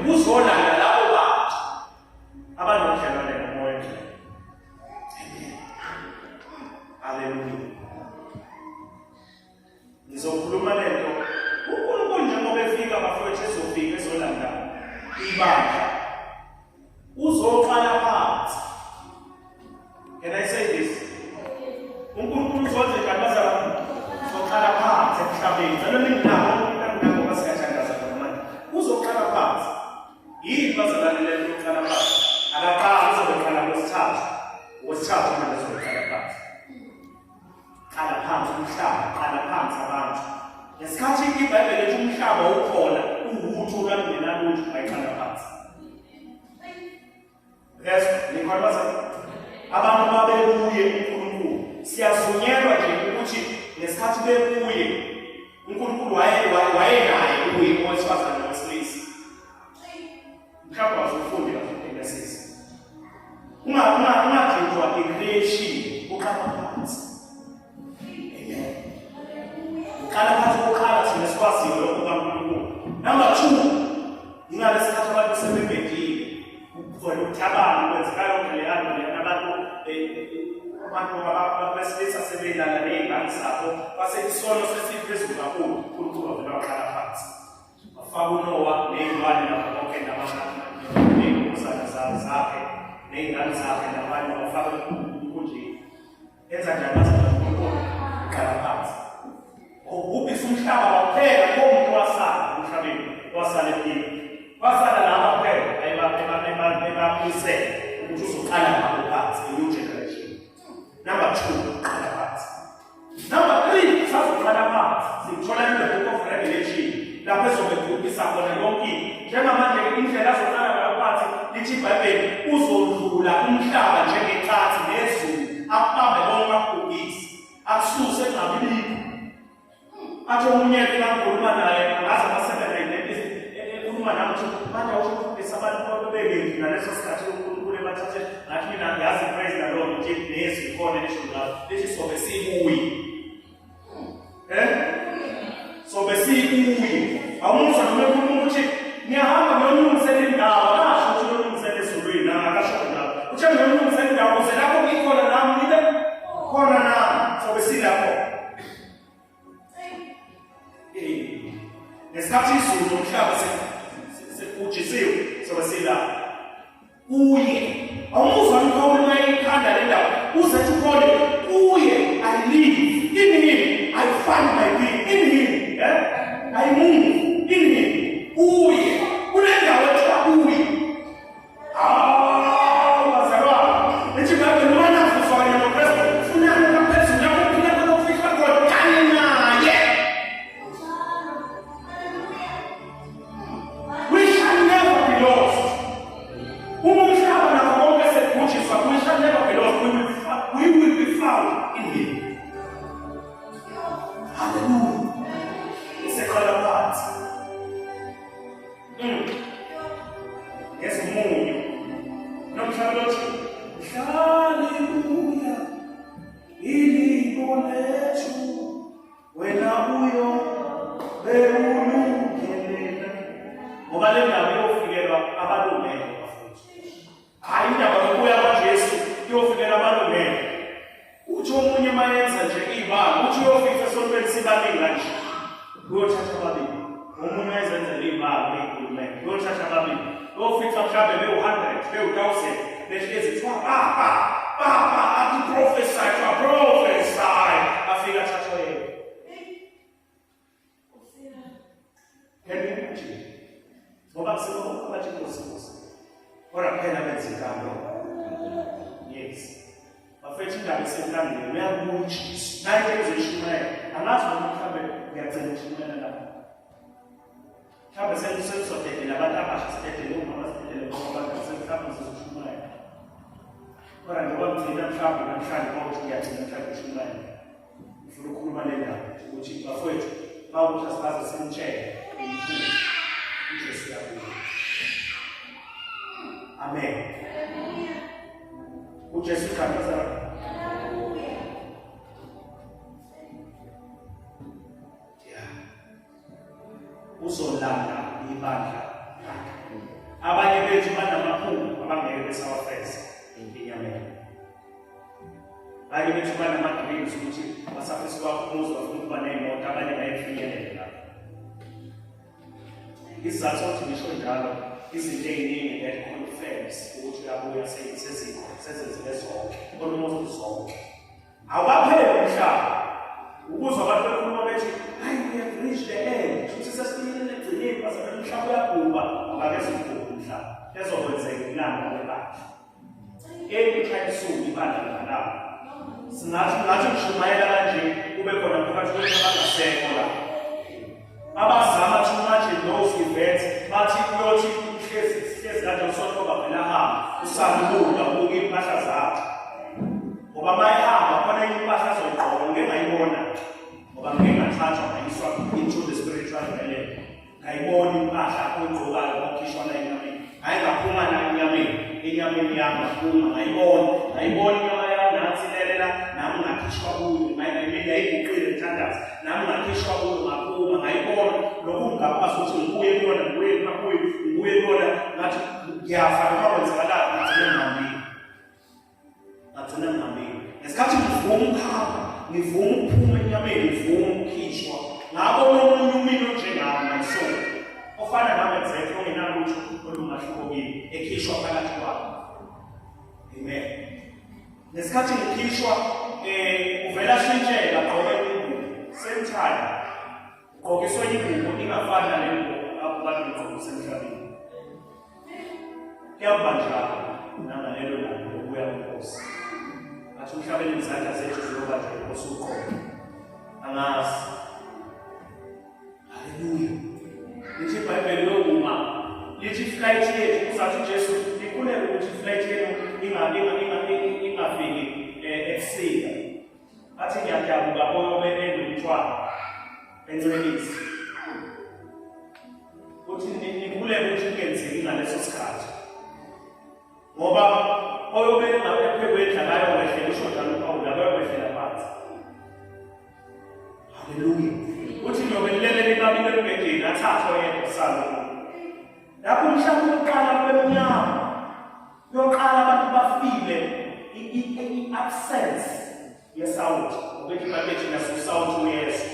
Uzolanda labo bantu abanobudlelwane noMoya oNgcwele. Amen. Haleluya. Ngizokhuluma lento. UNkulunkulu njengoba efika bafowethu ezofika ezolanda ibandla. Uzoqala phansi. Can I say this? UNkulunkulu uzoze njani bazalwane? Uzoqala phansi emhlabeni. Cela ninginako umuntu ngoba siyathandaza khona manje. Uzoqala phansi. Yini bazalwane le nto yokuqala phansi? Akaqali uzobe qala kwesithathu. Wesithathu manje uzoqala phansi. Qala phansi umhlaba, qala phansi abantu. Ngesikhathi iBhayibheli ethi umhlaba ukhona, uwutho olwalungenalutho, wayiqala phansi. Yes, nikhona bazalwane. Abantu babekuye uNkulunkulu. Siyazunyelwa nje ukuthi ngesikhathi bekuye uNkulunkulu wayenaye kuye owesifazane nowesilisa. Mhlawumbe wazofunde kahle Genesis. Ungajutshwa i-creation uqala phansi. Amen. Uqala phansi uqala thina sikwaziyo lokho kaNkulunkulu. Number 2, ingalesi khathi abantu sebebhedile. Kugcwele ukutabana kwenzeka yonke leya nto leyana abantu abantu besilisa sebelala ney'ngane zabo kwase isono sesiphezulu kakhulu uNkulunkulu wavele waqala phansi. Wafaka uNowa ney'lwane nakho konke ney'ntombazana zakhe ney'ngane zakhe nabanye wafaka emkhunjini. Enza njani bazalwane uNkulunkulu? Uqala phansi. Wawubhubhisa umhlaba waphela, akho muntu owasala emhlabeni, owasala ephila. Kwasala laba kuphela ebamisele ukuthi uzoqala ngabo phansi, a new generation. Number 2, uqala phansi. Number 3, sazoqala phansi. Sithola in the book of Revelation lapho ezobe ebhubhisa khona yonke into. Njengamanje indlela azoqala ngayo phansi lithi iBhayibheli uzodlula umhlaba njengecathi nezulu akubambe konke akubhubhise akususe kungabibikho. Athi omunye ke ngakhuluma naye angazi ama-seven identity ekhuluma nami ukuthi manje awusho ukuthi abantu babebephi ngaleso sikhathi uNkulunkulu ebathathe ngathi mina ngiyazi praise the Lord nje nezwi khona lisho njalo lithi sobe sikuye eh sobe sikuye awumuzwa noma ekhuluma ukuthi ngiyahamba ngiyolungisela indawo akasho ukuthi uyolungisela ezulwini akasho njalo uthe ngiyolungisela indawo ukuze lapho ngikhona nami ngibe khona nami sobe silapho. Ngesikhathi izulu nomhlaba sekujisiwe sobe sila kuye. Awumuzwa uPawulu uma eyikhanda le ndaba uze ethi uPawulu kuye I live in him I find my being in him eh? I move in him kuye kunendawo ethiwa kuye. Hawu bazalwane, lithi iBhayibheli uma navuswa kanye noKristu, funani ngaphezulu lapho kuphila khona okufihlwa khona kanye naye. We shall never be lost. Uma umhlaba nakho konke sekubhujiswa, we shall never be lost. We will be found in him. Hallelujah. Iseqala phansi. Ngezimunyu nomhlaba lothi mhlalibuya iliko lethu wena uyo bewulungelela ngoba le ndaba iyofikelwa abalungele bafowethu. Hhayi indaba yokubuya kwaJesu iyofikela abalungele. Uthi omunye uma yenza nje iy'balo, uthi uyofica esontweni sibaningi kanje. Uyothatha ababili. Omunye uyazenzela iy'balo ney'khulumela. Uyothatha ababili. Uyofica mhlawumbe bewu-hundred, bewu-thousand, behlezi kuthiwa papa, papa, athi prophesy, kuthiwa prophesy. Afike athathe oyedwa. Can you imagine? Ngoba kusema bonke abathi Nkosi Nkosi. Kodwa kuphela benza intando. Yes. Bafethu indaba isemlandweni uyabuya uJesu. Naye into engizoyishumayela. Angazi noma mhlawumbe ngiyagcina ukushumayela lapha. Mhlawumbe sengizodedela abantu abasha sidedele umama sidedele bonke abantu mhlawumbe ngizoshumayela. Kodwa njengoba ngigcina mhlawumbe namhlanje ngokuthi ngiyagcina mhlawumbe ukushumayela. Ngifuna ukukhuluma le ndaba ukuthi bafowethu mawukuthi asikaze simtshele uJesu uyabuya. Amen. UJesu igama bazalwane. Yeah. Uzolanda ibandla lakhe. bethu banamaphupho abangeke besawafeza enyameni. Abanye bethu banama-dreams ukuthi basafisa ukwakha umuzi, bafuna ukuba ney'moto, abanye bayefinyelela lapho. Isizathu sokuthi ngisho njalo, izinto ey'ningi that confirms ukuthi uyabuya sezikhona, sezenzile zonke, almost zonke. Awukapheli umhlaba. Ukuzwa abantu bekhuluma bethi, hayi, we have reached the end. Shuthi sesifinyelele ekugcineni, bazalwane, umhlaba uyabhubha. Awukakeze ukubhubha umhlaba. Ezokwenzeka ukulanda kwebandla. Anytime soon ibandla lingalapho. Singathi ngathi ngishumayela kanje kube khona phakathi kwethu abangasekho la. Abazama too much in those events bathi kuyothi uhlezi hlezi kanje usonto bavela hamba usabuka ubuka impahla zakhe. Ngoba mayehamba khona enye impahla azoyigqoka ngeke ngayibona ngoba ngeke ngathathwa ngayiswa into the spiritual realm. Ngayibona impahla oyigqokayo okhishwa la enyameni. Hayi ngaphuma la enyameni, enyameni yami ngaphuma ngayibona, ngayibona inyama yami nansi ilele la, nami ngakhishwa kuyo, ngayimini yayiguqile ngithandaza, nami ngakhishwa kuyo ngaphuma ngayibona lokhu ngingakwazi ukuthi ngibuye kuyona, ngibuye kuyo, ngibuye kuyona, ngathi ngiyafa noma kwenzakalani ngagcina ngihambile. Ngagcina ngihambile. Ngesikhathi ngivuma ukuhamba, ngivuma ukuphuma enyameni, ngivuma ukukhishwa, ngabona omunye umini onjengami, my soul, ofana nami exactly, ongenalutho olungahluko kimi, ekhishwa phakathi kwami. Amen. Ngesikhathi ngikhishwa, uvela ashintshela, agqoke ingubo. Same time, ugqokiswe ingubo ingafani nale ngubo akade ngigqokise emhlabeni. Kuyakuba njalo nangalelo langa lokubuya kwenkosi. Athi umhlabeni izandla zethu ziyoba nje inkosi uqobo. Angazi. Haleluya. Lithi iBhayibheli lokuma lithi flight yethu uzathi uJesu nikhuleke ukuthi flight yenu ingafiki ebusika. Athi ngiyadabuka oyobe enomthwalo encelisi. Uthi nikhuleke ukuthi kungenzeki ngaleso sikhathi. Ngoba oyobe engaphekwe endla kayokwehlela, usho njalo uPawulu, akayokwehlela phansi. Haleluya. Uthi niyobe nilele nibabili embhedeni, athathwe oyedwa kusale. Lapho umhlaba uyoqala kube mnyama. Kuyoqala abantu bafile i-absence yesawuthi. Ngoba iBhayibheli thina siwusawuthi uyeza.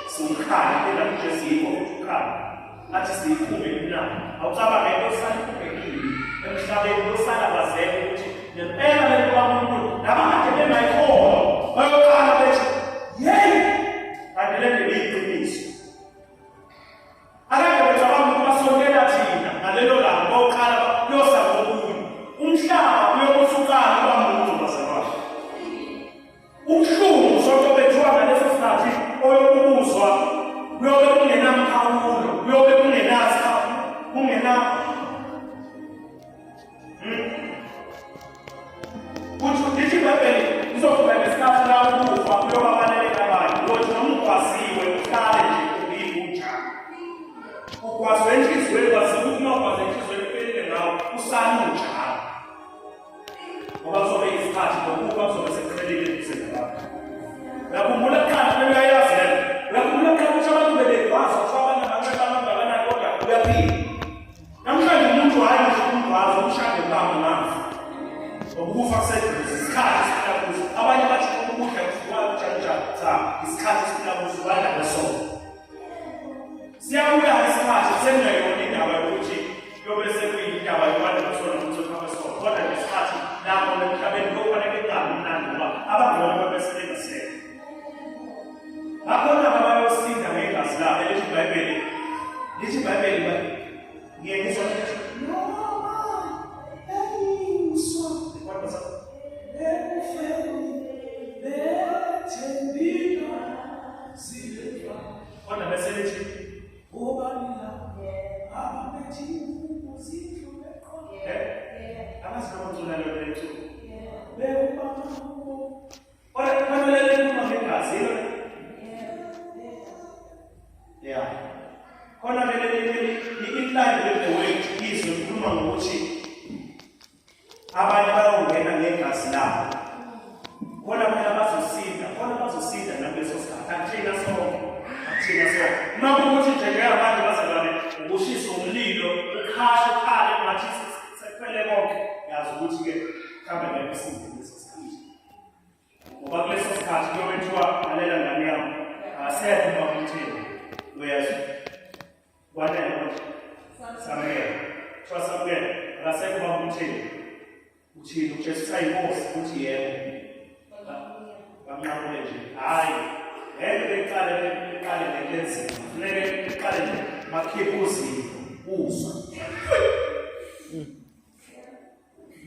Siwukhanya, phela uJesu yikho futhi ukhanya. Athi siyikhumbe emnandi. Awucabange into osala ikhumbekile emhlabeni osala kwazeka ukuthi ngempela lento kaNkulunkulu laba kade bengayikholwa bayoqala bethi yeyi kanti le nto iyiqiniso. Akade becabanga ukuthi basontela thina ngalelo langa boqala kuyosa kokunye. Umhlaba uyobe usuqala uba muntu bazalwane. Ubuhlungu sonto bethiwa ngaleso sikhathi oyokubuzwa kuyobe kungenamkhawulo, kuyobe kungenasikhawu, kungena Kuthi lithi iBhayibheli kuzofika nesikhathi la ukufa kuyobabalekela abanye. Uyothi noma ugwaziwe uhlale nje ubili unjalo. Ugwazwe enhliziyweni kwaziwa ukuthi uma ugwazwe enhliziyweni kuphelile ngawo usale unjalo. Ngoba kuzobe isikhathi nokufa kuzobe sekuqhelile eduze nabantu. Uyakhumbula kuqala uyayazi le nto. Uyakhumbula kuqala ukuthi abantu bebegwaza kuthiwa banamanxeba amangakanani kodwa uyaphila. Namhlanje umuntu hayi ngisho umgwazo umshade mbamba ngafa. Ngoba ukufa kuseduze, isikhathi esiphila kuso. Abanye bathi ukudla kudliwa njalo njalo. Cha, isikhathi esiphila kuso kwanda kwesono. Siyabuya isikhathi sengeyona indaba yokuthi yobe sekuyindaba yokwanda kwesono nokuncipha kwesono. Kodwa ngesikhathi lapho emhlabeni kuyofanele kungabi mnandi ngoba abangcono babe sebengasekho. Bakhona abayosinda ngegazi labo elithi iBhayibheli. Lithi iBhayibheli ngiye ngizwa lithi noma eyiswa kodwa sa ekufeni bethembika zilethwa kodwa bese lithi ubani la ababethi uzindlu eqonde angazi noma ngicula leyo leculo bekubaba Kodwa kufanele likhuluma ngegazi yilo. Yeah. Khona ke leli i-inline with the word izwi likhuluma ngokuthi abanye bayongena ngegazi labo. Khona phela bazosinda, khona bazosinda nakuleso sikhathi. Akuthina sonke. Akuthina sonke. Uma kuwukuthi nje njengamanje bazalwane ukushisa umlilo, ukhashe ukhale ngathi Kuthiwa samukela, akasekho ubaba uMthembu. Uthini uJesu usayinkosi? Uthi yebo. Bamnqamule nje. Hhayi, ngeke beqale beqale ngento enzima. Kufuneke beqale nje bakhiphe uzipho, uzwa.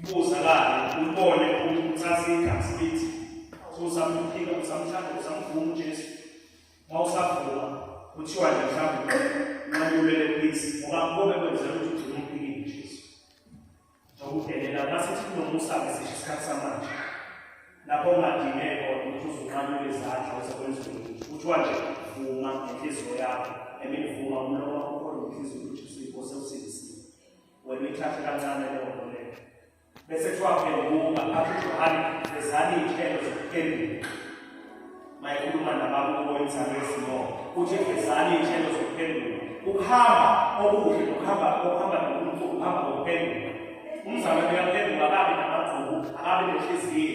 Buza kanye, ubone ukuthi uthatha igazi lithi usamphika, usamthanda, usamvuma uJesu. Uma usavuma kuthiwa nje mhlawumbe nqanyulele please ngoba kobe kwenzela ukuthi ugcine umphikile uJesu. Njengokudelela masithi kunomusa-ke sisho isikhathi samanje lapho ungadinge khona ukuthi uze unqanyule izandla uze kwenziwe lutho. Kuthiwa nje vuma ngenhliziyo yakho, emini vuma umlomo wakho ukhona ngenhliziyo ukuthi uJesu uyinkosi ewusindisile. Wena uyithathe kancane leyo nto leyo. Bese kuthiwa phenduka, athi uJohane vezani iy'thelo zokuphenduka. Mayekhuluma nabakubo inzalo yezinyoka, uthi vezani iy'thelo zokuphenduka. Ukuhamba okuhle nokuhamba okuhamba noNkulunkulu ukuhamba ngokuphenduka. Umzalwane uyaphenduka akabi namagqubu, akabi nenhliziyo.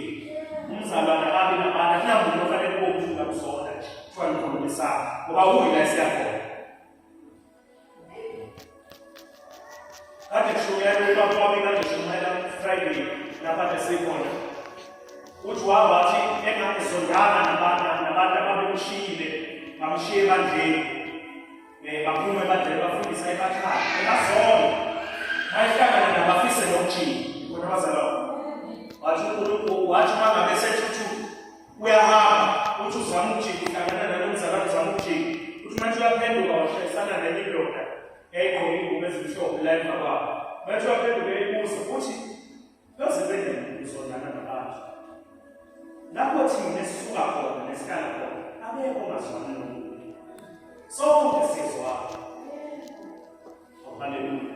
Umzalwane akabi namandla, kunamuntu ofanele kube umthuka kuzona nje. Kuthiwa nikhulumisana ngoba kuyila esiyakhona. Kade kushumayela ubaba wami kade kushumayela Friday lapha besikhona. Uthi wathi engazondana nabantu nabantu ababemshiyile bamshiye ebandleni. Eh baphuma ebandleni bafundisa emakhaya ebazona. Bayihlangana nabafise nokujika. Khona bazalwane. Wathi uNkulunkulu wathi uma ngabe sethuthu Uyahamba uthi uzama ukujika uhlangana nalo mzalwane uzama ukujika uthi manje uyaphenduka washayisana nenye indoda yayigqoke ingubo ezimhlophe la emva kwabo manje uyaphenduka eyibuza uthi yoze benini uzondana nabantu lapho thina esisuka khona nesihlala khona akekho ongazwani nomuntu sonke siyezwana. Oh, haleluya.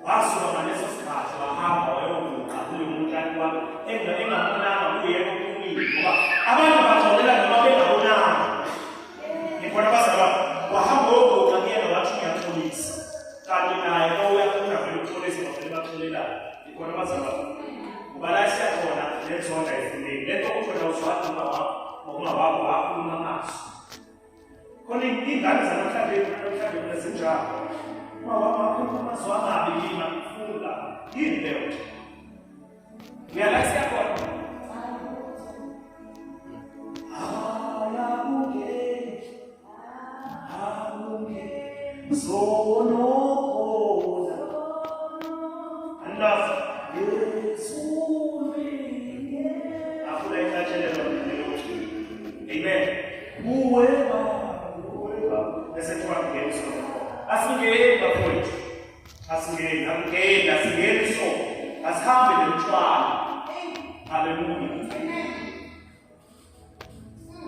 Wasuka ngaleso sikhathi wahamba wayoguqa kulo muntu engabonanga kuyena ophumile ngoba abantu baxolela noma bengabonanga. Ngikhona bazalwane, wahamba wayoguqa kuyena wathi ngiyaxolisa. Kanti naye owuyafuna vele ukuxolisa bavele baxolelana. Ngikhona bazalwane. Ngoba la siyakhona lenzonda ayifuneki. Lento ukuthi wena uzwani noma wakho, ngoba wakho wakhuluma amazwi. Khona iy'ngane zanamhlanje namhlanje mina zinjalo. Uma wami wakhuluma amazwi amabi kimi angifuni lapho. Yini leyo nto? Uyala siyakhona. Ayakunge, akunge, zono khona. Andazi. Ezulwini. Afuna ihlatshelelwa leyo. Amen. Uwe baba, uwe baba. Bese kuthiwa ngeni sona. Asingeni bafowethu. Asingeni, akungeni, asingeni so. Asihambe nemthwalo. Haleluya.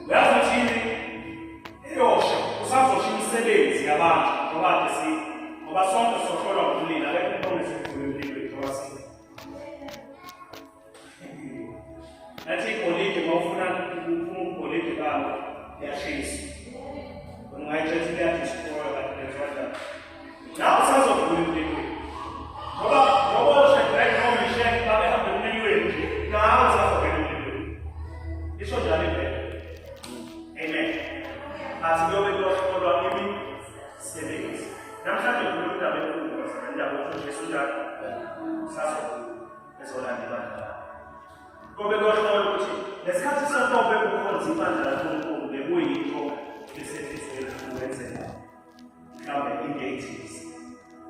Uyazi uthini? Eyosha, usazosha imisebenzi yabantu ngoba kade si ngoba sonke sohlolwa ngumlilo, akekho umuntu ongesidlule emlilweni njengoba si. Nathi igolide uma ufuna ukuphuma ugolide balo liyashisa. Wena ungayitshela ukuthi liyadestroya kanti lenziwa njani. Nawe usazodlula emlilweni. Ngoba ngoba oShadrach noMeshach babehamba emlilweni nje, nawe usazongena emlilweni. Isho njalo iBhayibheli. Amen. Athi kuyobe kuyohlolwa imisebenzi. Namhlanje ngikhuluma indaba enkulu, indaba yokuthi uJesu njalo usazobuya. Ezolanda ibandla lakhe. Kobe kuyohlola ukuthi ngesikhathi sonke bekukhonza ibandla laNkulunkulu bekuyinto esenhliziyweni ukwenzela mhlawumbe into ethize.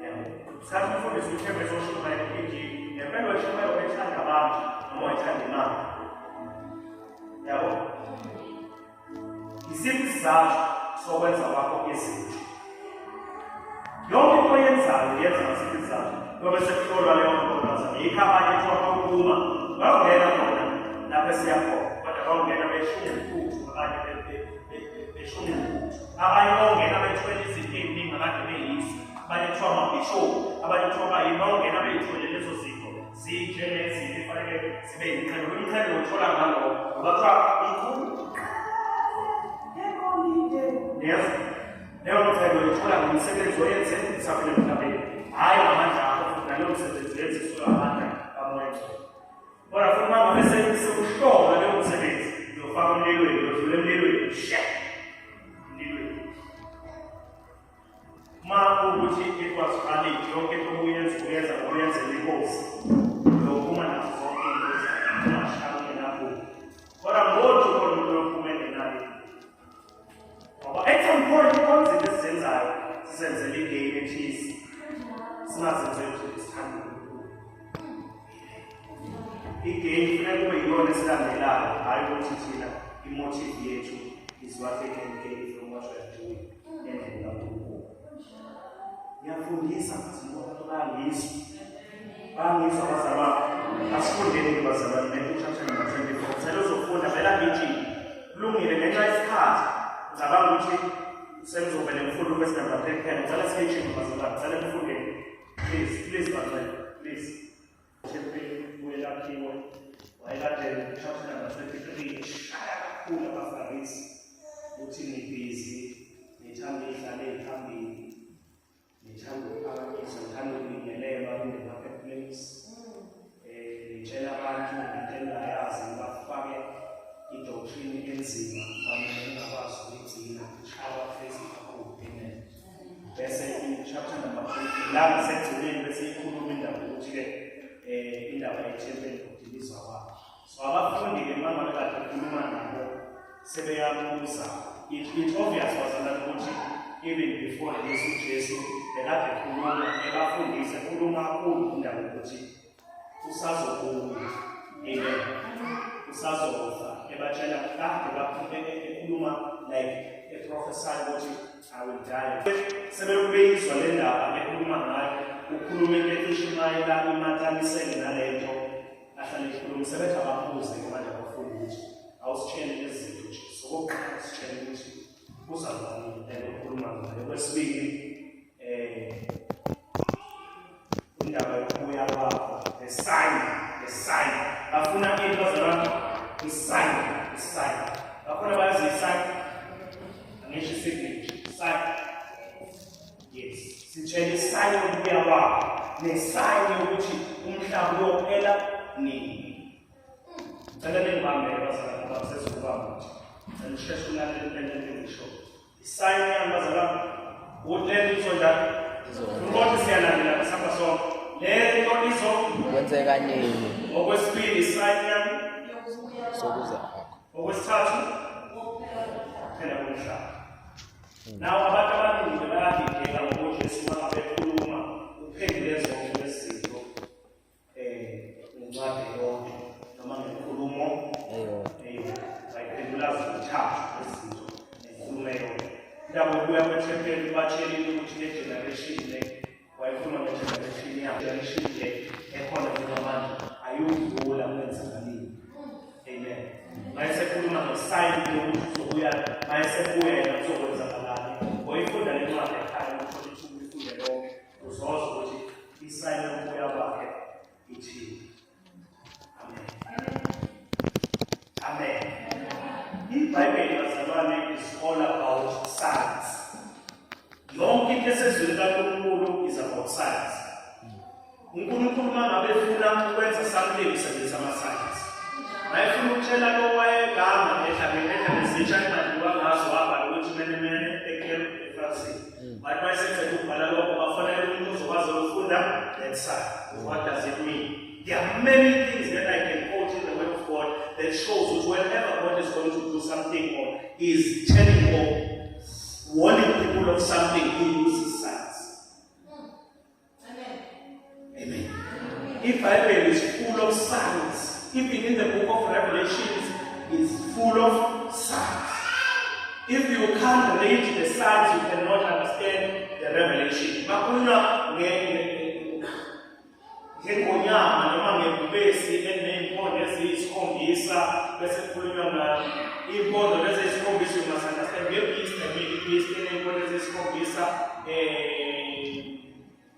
Yabo. Sikhathi umfundisi uthembe ezoshumayela injili, ngempela wayeshumayela wayethanda abantu noma wayethanda imali. Yabo. Isiphi isizathu sokwenza kwakho izinto? Yonke into oyenzayo uyenza ngasiphi isizathu? Kuyobe sekuhlolwa leyo ntombazane. Yikho abanye kuthiwa bawuphuma bayongena khona lapho esiya khona, kodwa bawungena beshunqa intuthu, abanye beshunqa intuthu, abanye bawungena bethwele izinto ey'ningi akade beyizo, abanye kuthiwa amabhishobhi, abanye kuthiwa bayini, bawungena bey'thwele lezo zinto zinjengezinto efanele zibe yimqhele. Umqhele uthola ngalokho ngoba kuthiwa ikhulu niyezwa leyo mqhele uyithola ngomsebenzi oyenze usaphila emhlabeni, hhayi ngamandla akho, futhi naleyo msebenzi uyenziswe amandla kaMoya Ongcwele. Kodwa futhi uma ngabe sewuhlola leyo msebenzi uyofaka emlilweni, uyodlula emlilweni she emlilweni. Uma kuwukuthi ukuthi it was valid yonke into obuyenza uyenza ngoyenzela inkosi, uyophuma nazo zonke into zakho, ungashaya ungenakho. Kodwa ngothi ukhona umuntu oyophuma engenayo. Ngoba at some point kukhona izinto esizenzayo sizenzela i-gain ethize, singazenzeli ukuthi sithanda uNkulunkulu. I-gain kufuneka kube yiyona esilandelayo, hhayi ukuthi thina i-motive yethu is what they can gain from what we are doing endlini kaNkulunkulu. Ngiyafundisa ngoba abantu bayangizwa, bayangizwa abazalwane. Asifundeni-ke bazalwane, Matthew chapter number 24. Ngicela uzofunda vele angijiki. Kulungile ngenxa yesikhathi. Ngicabanga ukuthi sengizovele ngifunde u-verse number 3 kuphela. Ngicela sigijime bazalwane, ngicela nifundeni. Please, please bazalwane, please. Thempeli buye lakhiwe. Wayekade chapter number 23 eshaya kakhulu abaFarisi ukuthi nibhizi nithanda ihlale phambili, nithanda ukuphakanyiswa, nithanda ukubingelelwa in the marketplace, nitshela abantu ngento engayazi, nibafake i-doctrine enzima bamele ningakwazi ukuyigcina. Ishaya abaFarisi kakhulu. Amen. Bese i-chapter number 3 la ngasekugcineni bese ikhuluma indaba yokuthi-ke indaba yethempeli nokudilizwa kwakhe. So abafundi-ke uma ngabe kade khuluma nabo sebeyabuza. It obvious wazalwane ukuthi even before this uJesu bekade ekhuluma ebafundisa, ekhuluma kakhulu indaba yokuthi usazobuya. Amen. Usazofa. Ebatshela kade ekhuluma like e-prophesy ukuthi I will die. Sebelokhu beyizwa le ndaba ekhuluma ngayo, ukhuluma into ecishe imayela imataniseke nalento ahlale ekhuluma. Sebethi ababuze-ke manje abafundi ukuthi awusitshele lezi zinto nje. Okokuqala sitshele ukuthi uzalwane lento okhuluma ngayo. Okwesibili, indaba yokubuya kwakho, the sign, the sign. Bafuna into bazalwane, i-sign, i-sign. Bakhona bayazi i-sign, angisho i-signature, sign. Yes, sitshele i-sign yokubuya kwakho ne-sign yokuthi umhlaba uyophela nini. Ngicela ningibambele bazalwane ngoba ngisezokubamba nje. Ngicela usheshe ulalele into engisho. I-sign yami bazalwane, ukuthi le nto izonjani? Kodwa siyalandela sihamba sonke. Le nto izo kwenzeka nini? Okwesibili i-sign yami sokuza kwakho. Okwesithathu kuphela komhlaba. Nawo abantu abaningi bayadideka ngoba uJesu uma ngabe ekhuluma uphendule zonke lezi zinto ngencwadi eyodwa noma ngenkulumo eyodwa. Eyodwa. Bayiphendula zithathu lezi zinto ngenkulumo eyodwa. Indaba yokubuya kwethempeli batshelile ukuthi le generation le wayekhuluma nge-generation yakhe, generation le ekhona njengamanje ayudlula kwenzakalile. Amen. Mayesekhuluma nge-sign yokuthi uzobuya, mayesebuya yena kuzokwenzakalani. Ngoyifunda le ncwadi ekhaya uthole ithuba uyifunde lonke, uzozwa ukuthi i-sign yokubuya kwakhe ithini. Amen. Amen. IBhayibheli bazalwane is all about signs. Yonke into esezwini kaNkulunkulu is about signs. uNkulunkulu uma ngabe efuna ukwenza something usebenzisa ama-signs. Mayefuna ukutshela lo wayegama ehla ehla nezitsha engadliwa ngazo wabhala ukuthi mene mene ekem efrasini. Wathi mayeseceda ukubhala lokho bafonela umuntu ozokwazi ukufunda that sign. What does it mean? There are many things that I can quote in the word of God that shows that whenever God is going to do something or is telling or warning people of something, he uses signs. Amen. If Bible is full of signs, even in the book of Revelations, it's full of signs. If you can't read the signs, you cannot understand the revelation. Makhulunywa ngengonyama noma ngebhubesi eliney'mpondo eziyisikhombisa, bese kukhulunywa nga iy'mpondo lezi eziyisikhombisa, you must understand nge-beast, I mean i-beast eney'mpondo eziyisikhombisa,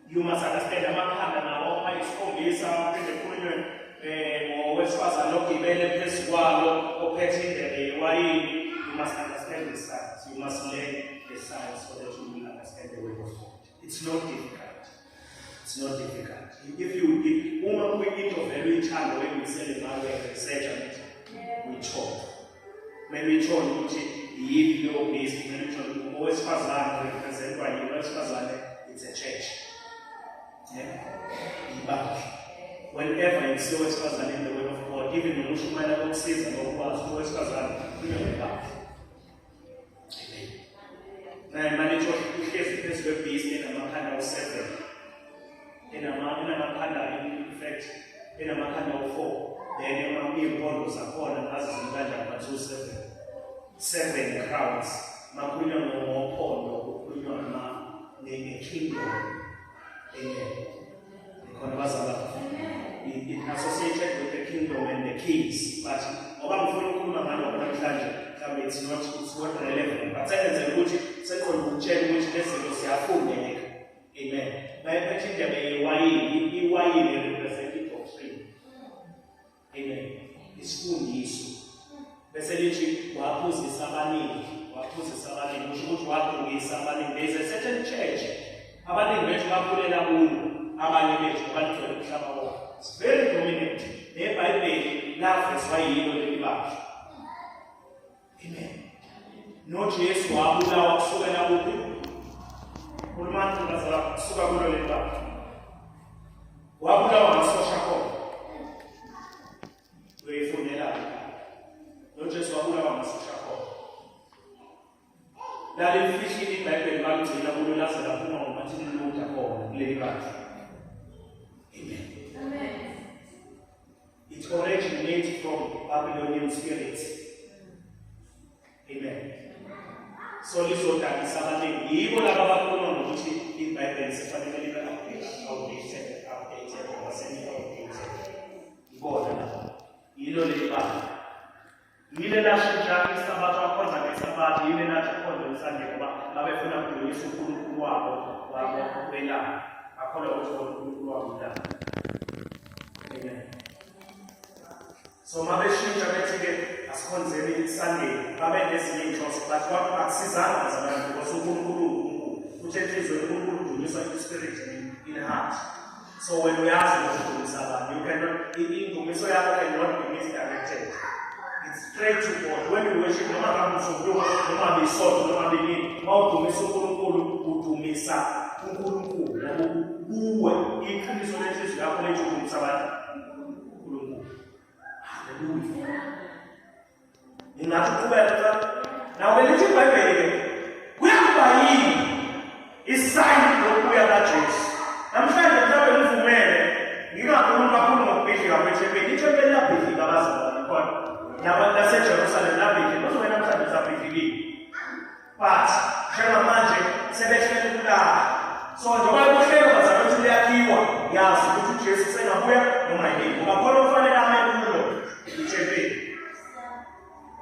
you must understand amakhanda nawo ayisikhombisa, phinde kukhulunywe ngowesifazane ogibele phezu kwalo ophethe indebe yewayini. You must understand the signs. You must learn the signs so that you will understand the word of God. It's not difficult. It's not difficult. If you if uma kuyinto vele uyithanda uyimisele ngayo uyayi-research angithi uyithole. Kumele uyithole ukuthi yiphi leyo beast, kumele uyithole owesifazane representwa yini owesifazane. It's a church. Yeah. Ibandla. Whenever you see owesifazane in the word of God, even noma ushumayela kokusiza ngokwazi ukuthi owesifazane ukhulunywa ngebandla. Amen. Naye manje uhlezi phezu kwe-beast enamakhanda awu-7. Enamakhanda, in fact, enamakhanda awu-4. Then iy'mpondo zakhona ngazi zimi kanjani, but ziwu-7. 7 crowns. Makhulunywa ngophondo, kukhulunywa nge-kingdom. Amen. Khona bazalwane. It associated with the kingdom and the kings. But ngoba ngifuna ukukhuluma ngalokho namhlanje, mhlawumbe it's not relevant. But sengenzela ukuthi sekhona ukutshela ukuthi lezi zinto ziyafundeka. Amen. Mayephethe indebe yewayini, iwayini represent i-doctrine. Amen. Isifundiso. Bese lithi waphuzisa abaningi, waphuzisa abaningi, kusho ukuthi wadukisa abaningi. There is a certain church. Abaningi bethu bakhulela kuyo, abanye bethu baligcwele umhlaba wonke. It's very dominant. NeBhayibheli lavezwa yilo leli bandla. Amen. NoJesu wabulawa kusukela kuphi? Khulumani bazalwane, kusuka kulo leli bandla. Wabulawa ngasosha khona. Uyifundela. NoJesu wabulawa ngasosha khona. Lalifihlile iBhayibheli, baligcina kulo laze laphuma ngoMartin Luther khona kuleli bandla. Amen. Amen. It originates from Babylonian spirits. Amen. So lizodakisa abaningi. Yibo laba abakhuluma ngokuthi iBhayibheli sifanele libe outdated, outdated, or semi-outdated. Ibona laba. Yilo leli bandla. Yile lashintsha isabatha, wakhonza ngesabatha, yile lathi ukhonza ngeSunday ngoba babefuna ukudumisa uNkulunkulu wabo welanga. Akholwa ukuthi uNkulunkulu wabo ilanga. Amen. So mabeshintsha bethi-ke asikhonzeni iSunday, babe nezinye iy'nhloso, but akusizanga bazalwane, because uNkulunkulu uNkulunkulu futhi enhliziyweni uNkulunkulu udunyiswa in spirit and in heart. So wena uyazi ukuthi udumisa bani. You cannot, indumiso yakho cannot be misdirected. It's straight to God. When you worship, noma ngabe uSombuluko, noma bisonto, noma binini, uma udumisa uNkulunkulu, udumisa uNkulunkulu ngoba kuwe iqiniso lenhliziyo yakho lethi udumisa bani? uNkulunkulu. Haleluya. Ngingathi uqhubeka cha. Nawe lithi iBhayibheli-ke kuyakuba yini i-sign yokubuya kaJesu? Namhlanje mhlawumbe ngivumele ngingakhulumi kakhulu ngokubhidlika kwethempeli. Ithempeli labhidlika bazalwane, khona nabantu laseJerusalem labhidlika, kuzobe namhlanje lisabhidlikile. But njengamanje sebehlele kulala. So njengoba kuhlelo bazalwane ukuthi liyakhiwa, yazi ukuthi uJesu sengabuya noma yini, ngoba khona kufanele ame kulo ithempeli.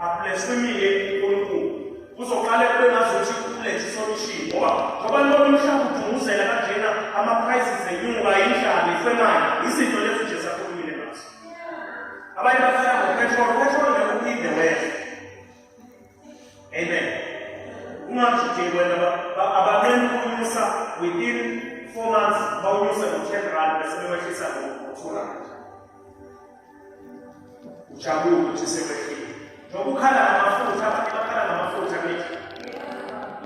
Ablasphemile uNkulunkulu. Kuzoqale kube ngazuthi ulethe isolution, ngoba ngoba nibona umhlaba udunguzela kanjena, ama-prices enyuka, indlala, ifemali, izinto lezi uJesu akhulumile ngazo. Abanye bakhala ngopetrol, petrol ngeke uphinde wehle. Amen. Ungajikeli wena, abanqeni ukunyusa within 4 months, bawunyuse ngo-10 rand bese bewehlisa ngo-2 rand. Ujabule ukuthi sekwehlile. Njengoba ukhala ngamafutha, abanye bakhala ngamafutha kithi.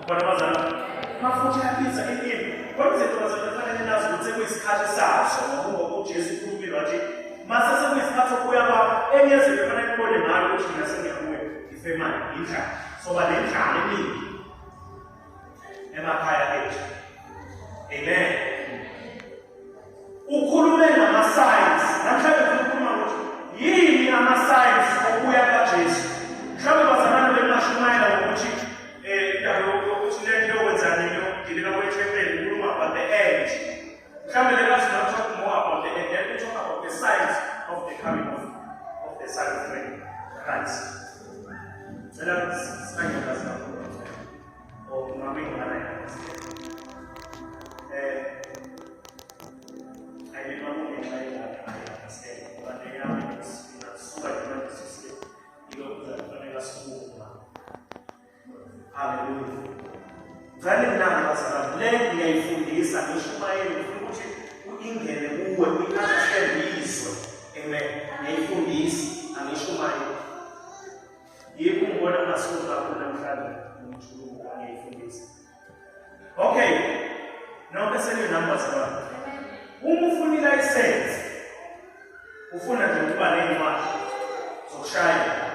Khona bazalwane, amafutha ayabiza impilo. Kodwa izinto bazalwane kufanele nazi ukuthi sekuyisikhathi sazo, ngoba uJesu ukhulumile wathi mase sekuyisikhathi sokubuya kwakho, enye yezinto kufanele kubone ngayo ukuthi mina sengiyabuya, ifemali, indlala. Soba nendlala eningi emakhaya ethu. Amen. Ukhulume ngama-signs. Namhlanje ngifuna ukukhuluma ukuthi yini ama-signs okubuya kaJesu. Mhlawumbe bazalwane bengashumayela ngokuthi indaba yokuthi le nto yokwenza nini, yokudilika kwethempeli, ikhuluma about the end. Mhlawumbe let us not talk more about the end. Let me talk about the signs of the coming of the Son of Man, Christ. Cela singanyakazi kakhulu. Or ngabe ngingana ayilima kungenxa yendaba, I understand, ngoba leyami ingasuka nje manje sisike ilokhu kufanele asukuma. Haleluya. Ngicela nginake bazalwane, le ngiyayifundisa ngishumayele, ngifuna ukuthi ingene kuwe, uyi-understand, uyizwe. Amen. Ngiyayifundisa, angishumayeli. Yikho ungibona ngingasuki kakhulu namhlanje ngomjuluko, ngiyayifundisa. Okay. Nonke nami bazalwane. Uma ufuna ilayisensi, ufuna nje ukuba ney'ncwadi zokushayela.